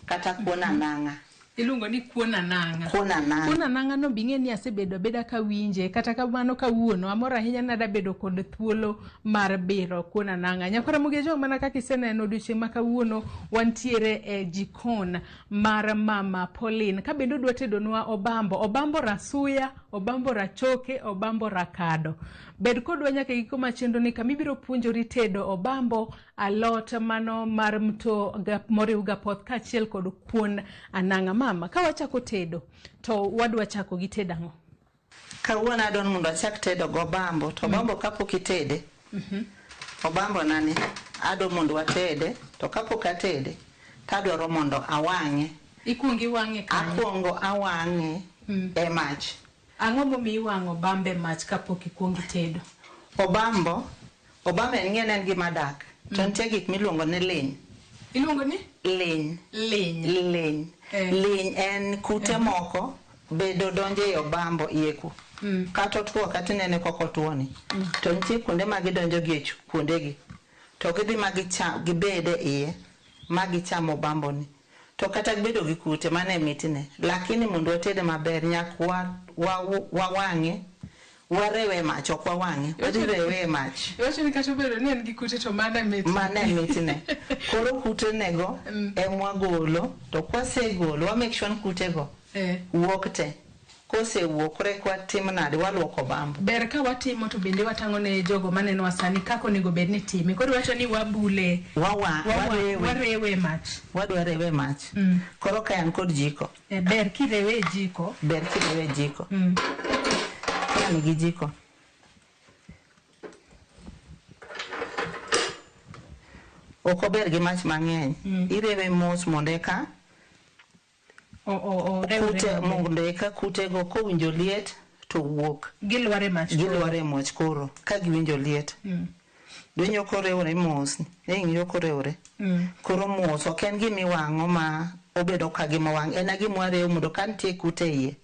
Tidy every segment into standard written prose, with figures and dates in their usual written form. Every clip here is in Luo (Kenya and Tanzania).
Kata kuon anang'a. Iluongo ni kuon anang'a. Kuon anang'a. Kuon anang'a no bing'e ni asebedo abeda kawinje kata kamano kawuono amor ahinya ni adabedo kod thuolo mar biro kuon anang'a. Nyakwara Mugejo mana kaka iseneno odiochieng' ma kawuono wantiere e jikon mar Mama Pauline. Ka bende odwa tedonwa obambo, obambo rasuya, obambo rachoke, obambo rakado. Bed kodwa nyaka e giko mar chenro ni kama ibiro puonjori tedo obambo alot mano mar mto moriw gapoth kaachiel kod kuon anang'a. Mama, ka wachako tedo to wadwa chako gi tedo ang'o? Kawuono adwa ni mondo achak tedo gobambo to obambo kapok itede obambo nani adwa mondo watede to kapok atede to adwaro mondo awang'e. Ikuongo iwang'e kanye? Akuongo awang'e e mach. Ang'o momiyo iwang'o obambo e mach kapok ikuongo itedo? Obambo Obama en ng'e ni en gima dak. To nitie gik miluongo ni liny. Iluongo ni? Liny. Liny. Liny. Eh. Liny en kute moko bedo donjo ei obambo iye ku. Kata otuo kata inene kaka otuo ni. To nitie kuonde ma gidonjo gi e kuonde gi. To gidhi ma gicham gibed e iye ma gicham obambo ni. To kata bedo gi kute mano e mitne. Lakini mondo watede maber nyaka wa, wa, wawang'e Warewe e mach, ok wawang'e. Wadhi rewe e mach. Iwacho ni kata obedo ni en gi kute to mano e mitne. Mano e mitne. Koro kutenego emwagolo, to kwasegolo, wa make sure ni kutego wuok te. Kosewuok koro eka watim nade, waluoko bambo. Ber ka watimo to bende watang'o ne jogo manenowa sani kaka onego bed ni itime. Koro iwacho ni wabule, Wawa, warewe. warewe e mach. Wadwa rewe e mach. Koro ka an kod jiko. Eh, ber kirewe e jiko. Ber kirewe e jiko. Ka nigi jiko. Ok ober gi mach mang'eny. Irewe mos mondo eka kute mondo eka kutego kowinjo liet to wuok. Gilwar e mach koro. Gilwar e mach koro ka giwinjo liet. Winjo korewore mos, ing'iyo korewore. Koro mos, ok en gima iwang'o ma obedo ka gima owang'. En gima warewo mondo ka nitie kute e iye,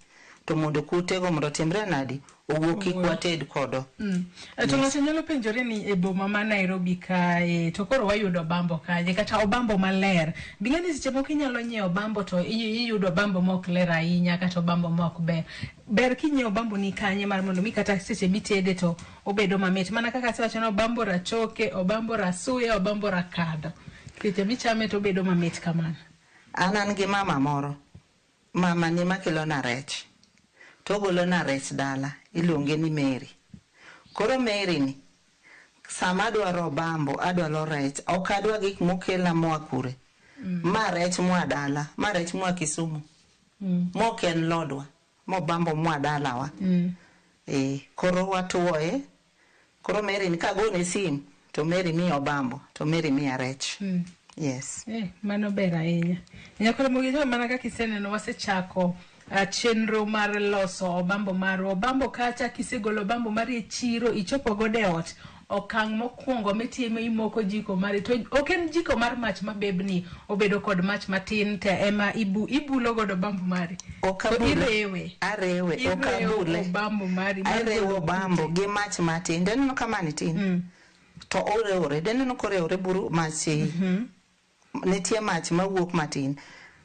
to mondo kutego mondo otimre nadi? Owuok kik wated kodo. To ng'ato nyalo penjore ni e boma ma Nairobi kae to koro wayudo obambo kanye kata obambo maler. Bing'e ni seche moko inyalo nyiewo obambo to iyudo obambo mok ler ahinya kata obambo mok ber. Ber kinyiewo obambo ni kanye mar mondo mi kata seche mitede to obedo mamit. Mana kaka asewacho ni obambo rachoke, obambo rasuya, obambo rakadho. Seche michame to obedo mamit kamano. An an gi mama moro. Mama ni ema kelona rech. To ogolona rech dala. Iluonge ni Mary. Koro Mary ni, sama adwaro obambo, adwaro rech, ok adwa gik mokelna moa kure. Ma rech moa dala, ma rech moa Kisumu. Mok en lodwa. Mobambo moa dalawa. Eh, koro watuoye. Koro Mary ni kagone sim to Mary miya obambo to Mary miya rech. Yes. Eh, mano ber ahinya. Nyakwar Mugicha, mana kaka iseneno wasechako chenro mar loso obambo marwa. Obambo kacha kisegolo obambo mari e chiro ichopo godo e ot, okang' mokwongo mitimo imoko jiko mari to ok en jiko mar mach mabebni obedo kod mach matin to ema ibulo godo obambo mari. Ok To abule. irewe. Arewe, ok Irewo abule. obambo mari mar Arewo golo obambo kute. gi mach matin. Deneno ka mani tin. To orewore. Deneno korewore buru mach nitie mach mawuok matin.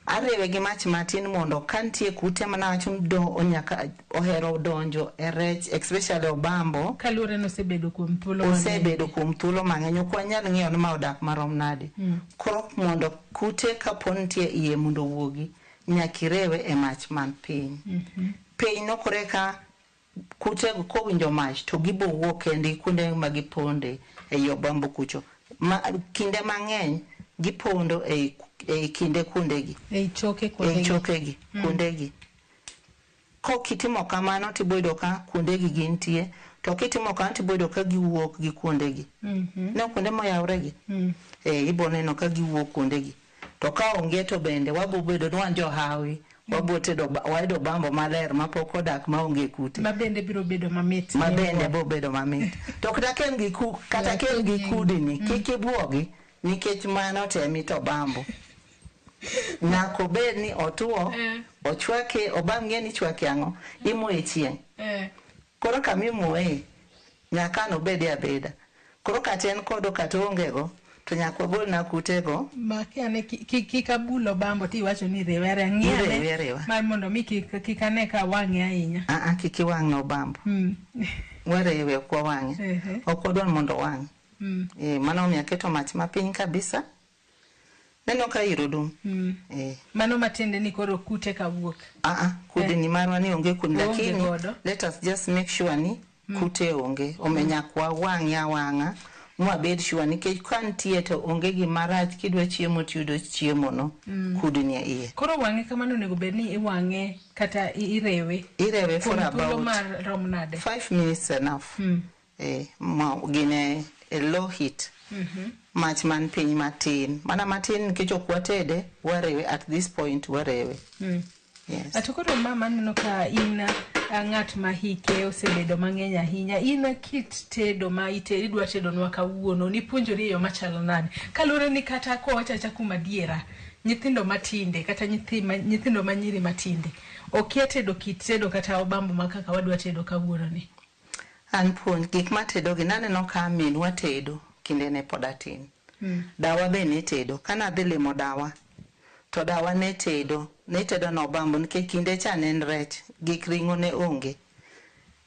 Arewe gi mach matin mondo ka nitie kute manawacho ni do nyaka ohero donjo e rech especially obambo. Kaluwore ni osebedo kuom thuolo mang'eny. Osebedo kuom thuolo mang'eny. Ok wanyal ng'iyo ni ma odak marom nade. Koro mondo kute kapo nitie iye mondo owuogi, nyaka irewe e mach man piny. Piny no koro eka kutego kowinjo mach to gibo wuok kendgi kuonde ma giponde ei obambo kucho. Ma, kinde mang'eny gipondo ei, ei kinde kuondegi. Ei choke kuondegi. Ei chokegi, kuondegi. Kok itimo kamano to ibo yudo ka kuondegi gintie, to kitimo kamano to ibo yudo ka giwuok gi kuondegi. Ineno kuonde moyawre gi? Eh, ibo neno ka giwuok kuondegi. To ka onge to bende wabo bedo ni wan johawi, wabo tedo wayudo obambo maler mapok odak maonge kute. Ma bende biro bedo mamit. Ma bende biro bedo mamit. To kata ka en gi ku, kata ka en gi kudni, kik ibuogi nikech mano to e mit obambo. Nyaka obed ni otuo, ochwake, obamb ng'e ni ichwake ang'o? Imoye e chieng'. Koro kama imoye, nyaka an obede abeda. Koro kata en kodo kata oonge go, To nyaka wagol na kutego. Makiane kik abul obambo tiwacho ni riwe ariwa. Ng'i Irewe ariwa. Mar mondo mi kik ane ka wang'e ahinya. Aa, kik iwang'na obambo. Warewe, ok wawang'e. Ok wadwar mondo owang'. Mano omiyo aketo mach mapiny kabisa. Neno ka iro dum. Mano matiende ni koro kute ka wuok. Aa, kudni marwa ni onge kudni, Onge lakini godo. let us just make sure ni kute onge. Omiyo nyaka wawang'e awang'a mwabed sure, nikech ka nitie to onge gima rach. Kidwa chiemo tiyudo chiemo no kudni e iye. Koro wang'e kamano onego bed ni iwang'e kata irewe. Irewe for Kuom thuolo about mar rom nade? 5 minutes enough. Gine e low heat. Mach man piny matin. Mana matin nikech ok watede, warewe at this point warewe. Yes. To koro mama, aneno ka in ng'at ma hike osebedo mang'eny ahinya. In kit tedo ma idwa tedonwa kawuono, nipuonjori e yo machalo nade? Kaluwore ni kata kowacho awacha kuom adiera, nyithindo matinde kata nyithindo manyiri matinde okia tedo kit tedo kata obambo ma kaka wadwa tedo kawuono ni. An puonj gik matedogi naneno ka minwa tedo kinde ne pod atin. Dawa be ne tedo. Kana dhi limo dawa, to dawa ne tedo. Ne tedo na obambo nikech kinde cha ne en rech. Gik ring'o ne onge.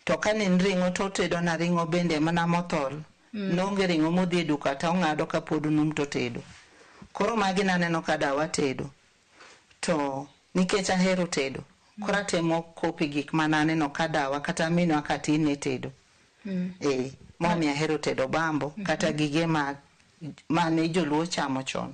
To ka ne en ring'o to otedo na ring'o bende mana mothol. Noonge ring'o modhi e duka to ong'ado kapod num to tedo. Koro magi naneno ka dawa tedo. To nikech ahero tedo, koro atemo copy gik mananeno ka dawa kata minwa katin ne tedo. Momiyo ahero tedo obambo kata gige ma mane joluo chamo chon.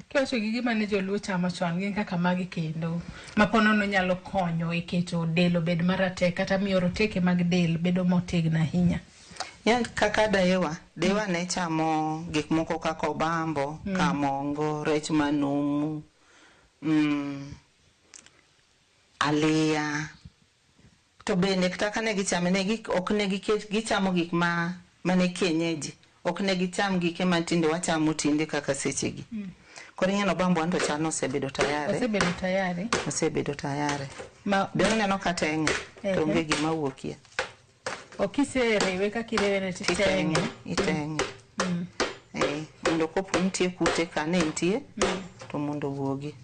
Kiwacho gige mane joluo chamo chon gin kaka magi kendo ma ponono nyalo konyo e keto del obed maratek kata miyo roteke mag del bedo motegno ahinya. Ya, kaka dayewa, dewa ne chamo gik moko kaka obambo, kamongo, rech manumu, aliya. To bende kata kane gichame ne gi, ok ne giket gichamo gik ma mane kienyeji. Ok ne gicham gike matinde wachamo tinde kaka sechegi. Koro ing'eno obambo wan to chal nosebedo tayari. Osebedo tayari. Osebedo tayari. Ma Be uneno ka teng'e to onge gima wuokie. Okiseriwe kaka irewe ne titeng'e. Iteng'e. Mondo kopo nitie kute ka ne nitie to mondo owuogi.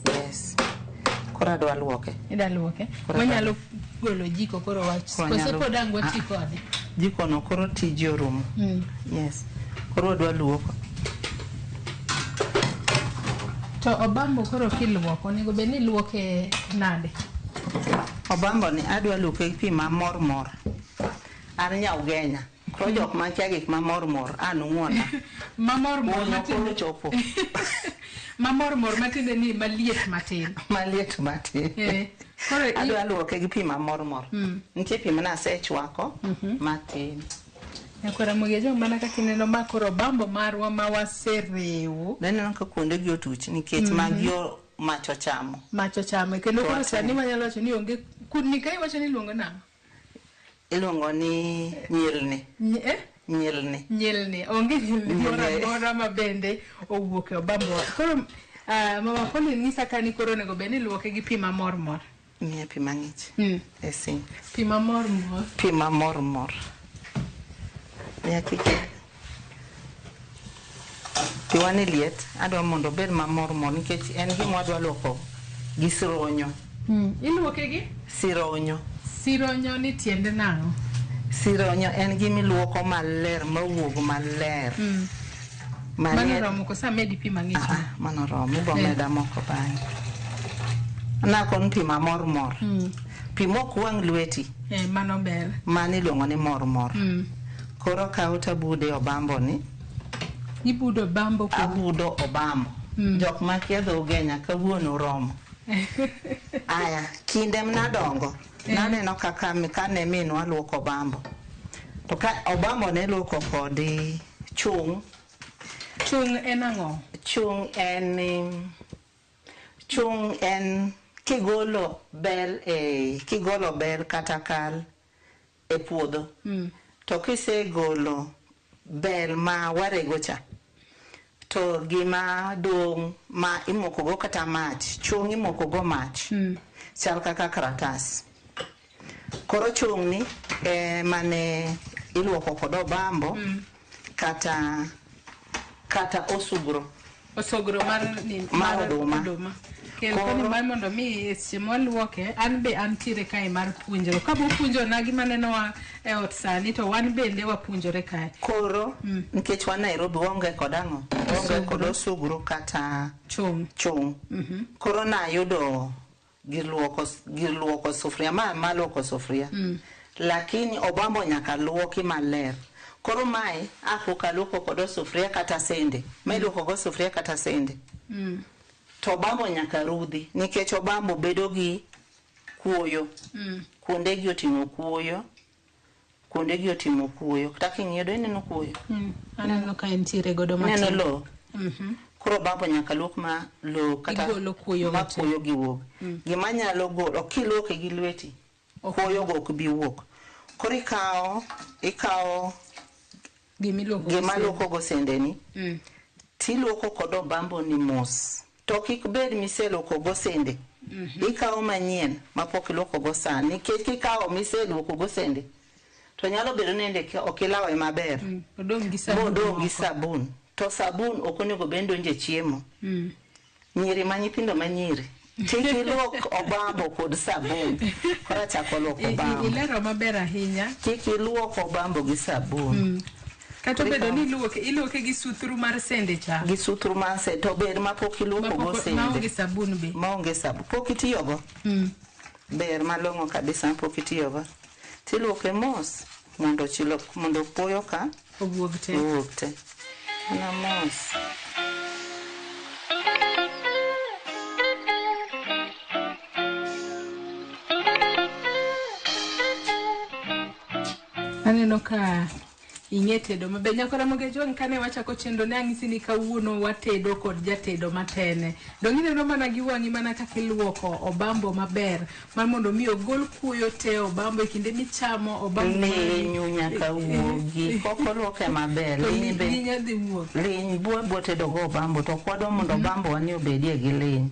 Yes. Koro adwa luoke. Ida luoke. Koro Wanyalo golo jiko koro wach. Koro Koso anyalo- pod ang' wati Ah. kode. Jiko no koro tije orumo. Yes. Koro wadwa luoko. To obambo koro kiluoko onego bed ni iluoke nade? Obambo ni adwa luoke gi pi mamor mor. An nya Ugenya. Koro jok makia gik mamor mor an ung'wona. Mamor mor Wuono koro matiende chopo. mamor mor matiende ni maliet matin. Maliet matin. Koro Adwa luoke gi pi mamor mor. Nitie pi mana asechwako matin. Nyakwara Mogejo mana kaka ineno ma koro obambo marwa ma waserewo. Neneno ka kuonde gi otuch nikech magi mach ochamo. Mach ochamo kendo To koro watimo. sani wanyalo wacho ni onge kudni ka iwacho ni iluongo nang'o? Iluongo ni nyilni. Nyilni. Nyilni. Onge nyilni moro Nyilni. amora ma bende owuok e obambo. Koro Mama Pauline nyisa ka ni koro onego bed ni iluoke gi pi mamor mor. Miya pi mang'ich. E sink. Pi mamor mor. Pi mamor mor. Miya kike. Pi wani liet, adwa mondo obed mamor mor nikech en gima wadwa luoko gi sironyo. Iluoke gi? Sironyo. Sironyo ni tiende nang'o? Sironyo en gima iluoko maler, mawuog maler. Mano Manie- romo koso amedi pi mang'ich? Ah, mano romo, ibo meda moko bang'e. Nakon pi mamor mor. Pi mok wang' lweti. Mano ber. Mano iluongo ni mor mor. Koro kaw tabude obambo ni. Ibudo obambo kuom? Abudo obambo. Jok makia dho Ugenya kawuono romo. Aya, kinde nadongo, naneno kaka kane minwa luoko obambo. To ka obambo ne luoko kod chung'. Chung' en ang'o? Chung' en kigolo bel e, kigolo bel kata kal e puodho. To kisegolo bel ma warego cha, to gima dong' ma imoko go kata mach, chung' imoko go mach, chal kaka karatas. Koro chung' ni mane iluoko kod obambo, kata Kata osugro. Osogro mar ni Mar oduma. Kel koni mar mondo mi e seche mwaluoke, an be antiere kae mar puonjruok. Ka bopuonjona gima nenowa e ot sani to wan bende wapuonjore kae. Koro nikech wan Nairobi waonge kod ang'o? Waonge kod osugro kata Chung'. chung'. Koro nayudo gir luoko gir luoko sufuria ma luoko sufuria. Lakini obambo nyaka luoki maler. Koro mae apok aluoko kod sufuria kata sende. Ma iluoko go sufuria kata sende. To obambo nyaka rudhi nikech obambo bedo gi kuoyo. Kuonde gi oting'o kuoyo. Kuonde gi otimo kuoyo. Kata king'iyo do ineno kuoyo. Aneno ka entiere godo Ineno matin. lowo. Koro obambo nyaka luok ma lowo kata Igolo kuoyo ma go te. kuoyo gi wuog. Gima nyalo golo kiluoke gi lweti kuoyo go ok bi wuok. Koro ikawo ikawo Gimiluoko go gima sende. luoko go sendeni tiluoko kod obambo ni mos. To kik bed miseluoko go sende. Ikawo manyien mapok iluoko go sani nikech kikawo miseluoko go sende to nyalo bedo ni ende ok ilawe maber. Odong' gi sabun. Modong' gi moko. sabun. To sabun ok onego bed ni donjo e chiemo. Nyiri ma nyithindo ma nyiri kik iluok obambo kod sabun. Koro achako luoko obambo. Ilero maber ahinya. Kik iluok obambo gi sabun. Kata obedo ni iluoke, iluoke gi suthru mar sende cha. Gi suthru mar sende to ber mapok iluoko go Mapok- maonge sende. sabun be. Maonge sabun. Pok itiyogo. Ber malong'o kabisa mapok itiyogo. Tiluoke mos mondo chilo mondo kuoyo ka Owuog te. owuog te. Mana mos. Aneno ka ing'e tedo maber. Nyakora Mogejwang' kane wachako chenro ne ang'isi ni kawuono watedo kod jatedo matene. Dong' ineno mana gi wang'i mana kaka iluoko obambo maber mar mondo mi ogol kuoyo te obambo e kinde michamo obambo mari. Linyu nyaka wuogi. Kok oluoke maber. To Liny be. linya dhi wuok. Liny bwa bwa tedo go obambo to ok wadwa mondo obambo wa ni obedie gi liny.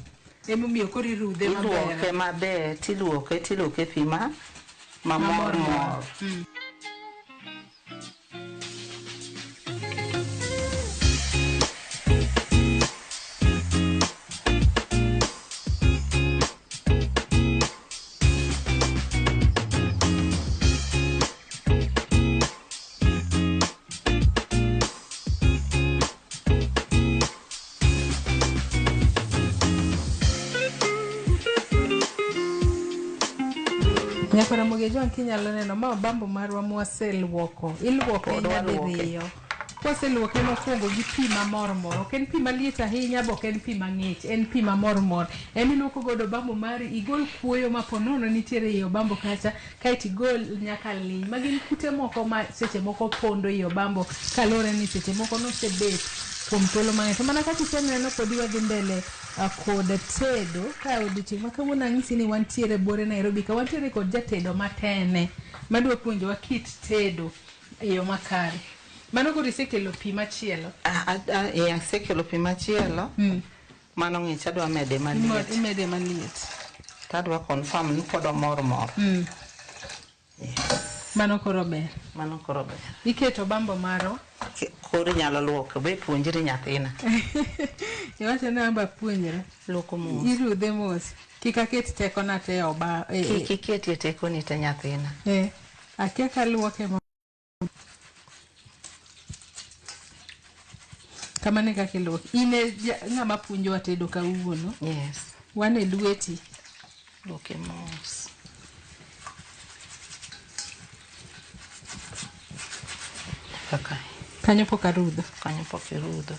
Emomiyo koro irudhe Iluoke maber. maber tiluoke tiluoke pi ma mamor mor. Nyakwara Mogejwang' kinyalo neno ma obambo marwa mwaseluoko. Iluoke Pod waluoke. nyadiriyo. Kwaseluoke mokwongo gi pi mamor mor. Ok en pi maliet ahinya be ok en pi mang'ich. En pi mamor mor. Ema iluoko godo obambo mari, igol kuoyo ma ponono nitiere ei obambo kacha, kaeto igol nyaka liny. Magin kute moko ma seche moko pondo ei obambo kaluwore ni seche moko nosebet kuom thuolo mang'eny. To mana kaka iseneno podi wadhi mbele kod tedo ka odiochieng' ma kawuono ang'isi ni wantiere buore Nairobi ka wantiere kod jatedo matene madwa puonjowa kit tedo e yo makare. Mano koro isekelo pi machielo. Eh, asekelo pi machielo. Mano ng'ich adwa mede maliet. Imede maliet. Tadwa confirm ni pod omor mor. Mano koro ber. Mano koro ber. Iketo bambo marwa. Koro inyalo luoko be puonjri nyathina. Iwacho ni amba puonjra. Luoko mos. Irudhe mos. Kik aket tekona te oba. Kik iketie tekoni te nyathina. Akia ka luoke mo. Kamano e kaka iluoke. In e ng'ama puonjowa tedo kawuono. Yes. Wan e lweti. Luoke mos. Kaka Kanyo pok arudho. Kanyo pok irudho.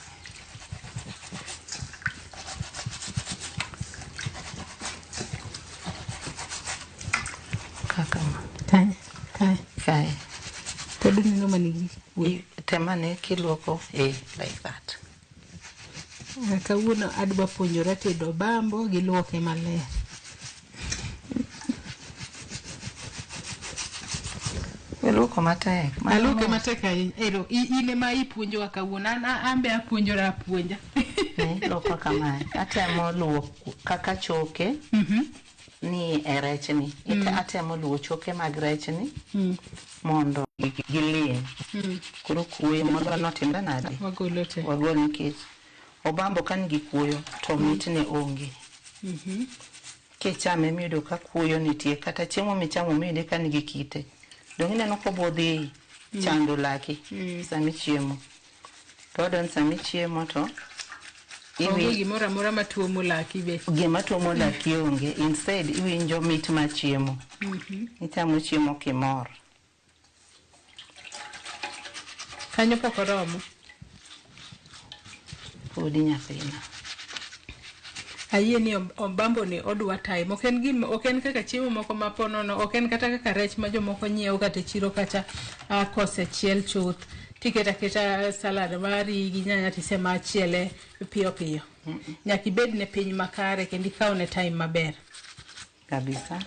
Kaka ma. Kae. Kae. Kae. Pod ineno manigi kwe. Temane kiluoko like that. Kawuono adwa puonjora tedo bambo gi luoke maler. Iluoko matek. Aluoke matek ahinya. Ero, in ema ipuonjowa kawuono. An be apuonjora apuonja. Luoko kamae. Atemo luwo kaka choke ni e rechni. Atemo luwo choke mag rechni mondo. gi liny. Koro kuoyo madwa notimre nade? Wagolo te. Wagol nikech obambo ka nigi kuoyo to mitne onge. Kichame miyudo ka kuoyo nitie kata chiemo michamo miyude ka nigi kite. Donge ineno kobudho chando laki sama ichiemo. To wayudo ni sama ichiemo to Onge gimoro amora matuomo laki be. Gima tuomo laki onge. Instead iwinjo mit mar chiemo. Ichamo chiemo kimor. Kanyo pok oromo. Podi nyathina. Ayie ni obambo ni odwa time. Ok en gima, ok en kaka chiemo moko ma ponono, ok en kata kaka rech ma jomoko nyiewo kata e chiro kacha kosechiel chuth. Tiketo aketa salad mari gi nyanya tisema chiele piyo piyo. Nyaka ibed ne piny makare kendo ikaw ne time maber. Kabisa.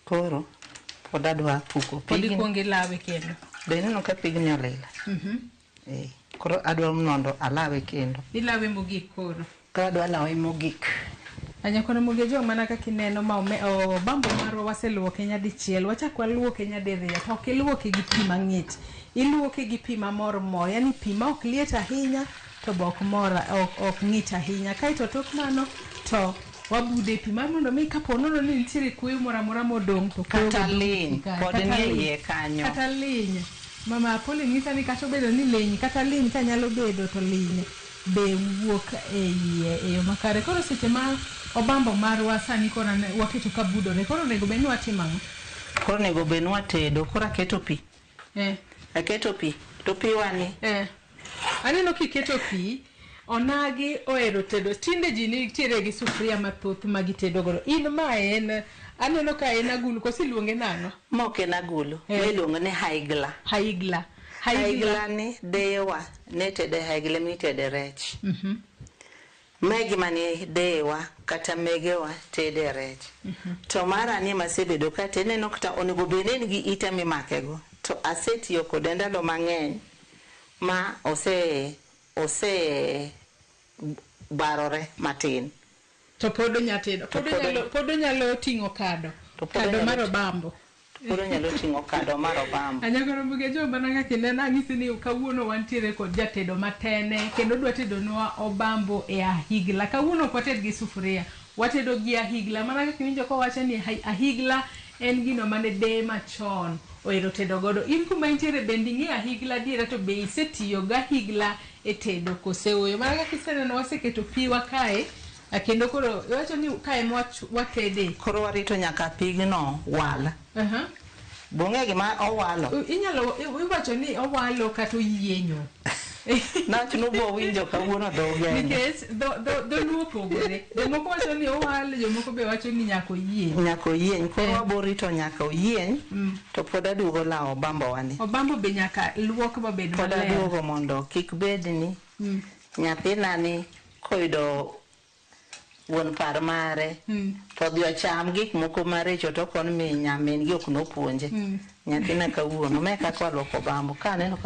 Koro pod adwa puko Pod pigni. ikuongo ilawe kendo. Be ineno ka pigni olil? Eh, koro adwa mondo alawe kendo. Ilawe mogik koro. Koro adwa lawe mogik. Anyakwana Mugejo mana kaka ineno ma obambo marwa waseluoke nyadichiel, wachak waluoke nyadiriyo to ok iluoke gi pi mang'ich. Iluoke gi pi mamor mor, yani pi ma ok liet ahinya to be ok mor ok ng'ich ahinya. Kaeto tok mano to wabude pi mar mondo mi kapo nono ni nitiere kuoyo moro amora modong' to kuoyo Kata go dong' liny pi ka. pod Kata nie liny. iye kanyo. Kata liny. Mama Pauline nyisa ni kata obedo ni liny kata liny ka nyalo bedo to liny be wuok e iye e yo makare. Koro seche ma obambo marwa sani koro waketo ka budore, koro onego bed ni watimo ang'o? Koro onego bed ni watedo. Koro aketo pi. Aketo pi. To pi wani. Aneno kiketo pi, onagi ohero tedo. Tinde ji nitiere gi sufuria mathoth ma gitedo godo. In ma en, aneno ka en agulu, koso iluonge nang'o? Ma ok en agulu. Ma iluongo ni haigla. Haigla. Haigla ni deyewa ne tede haigla mitede rech. Ma e gima ne deyewa kata megewa tede rech. To mara ni masebedo ka te ineno kata onego bed ni en gi ite mimakego. To asetiyo kode ndalo mang'eny ma ose barore matin. To pod onya tedo. To Pod pod pod onyalo ting'o kado. To pod Kado onyalo mar obambo. Pod onyalo ting'o kado mar obambo. Anyakoro Mugejo mana kaka ineno anyisi ni kawuono wantiere kod jatedo matene kendo odwa tedonwa obambo e ahigla. Kawuono ok wated gi sufuria, watedo gi ahigla. Mana kaka iwinjo kowacho ni ahigla en gino mane deye machon ohero tedo godo. In kuma intiere bende ing'eyo ahigla adiera to be isetiyo gi ahigla e tedo kose ooyo. Mana kaka iseneno waseketo piwa kae, kendo koro iwacho ni kae ema watede. Koro warito nyaka pigno wal. Bong'e gima owalo. Inyalo, iwacho ni owalo kata oyienyo. Nach nubo winjo kawuono dho Ugenya. Nikech dholuo opogore. Jomoko wacho ni owalo, jomoko be wacho ni nyaka oyieny. Nyaka oyieny. Koro waborito nyaka oyieny, to pod aduogo lawo obambo wani. Obambo be nyaka luok mabed Pod maler. aduogo mondo kik bed ni nyathina ni koyudo wuon par mare, to odhi ocham gik moko maricho to okon mi nyamin gi ok nopuonje. Nyathina kawuono, ma e kaka waluoko obambo. Ka aneno ka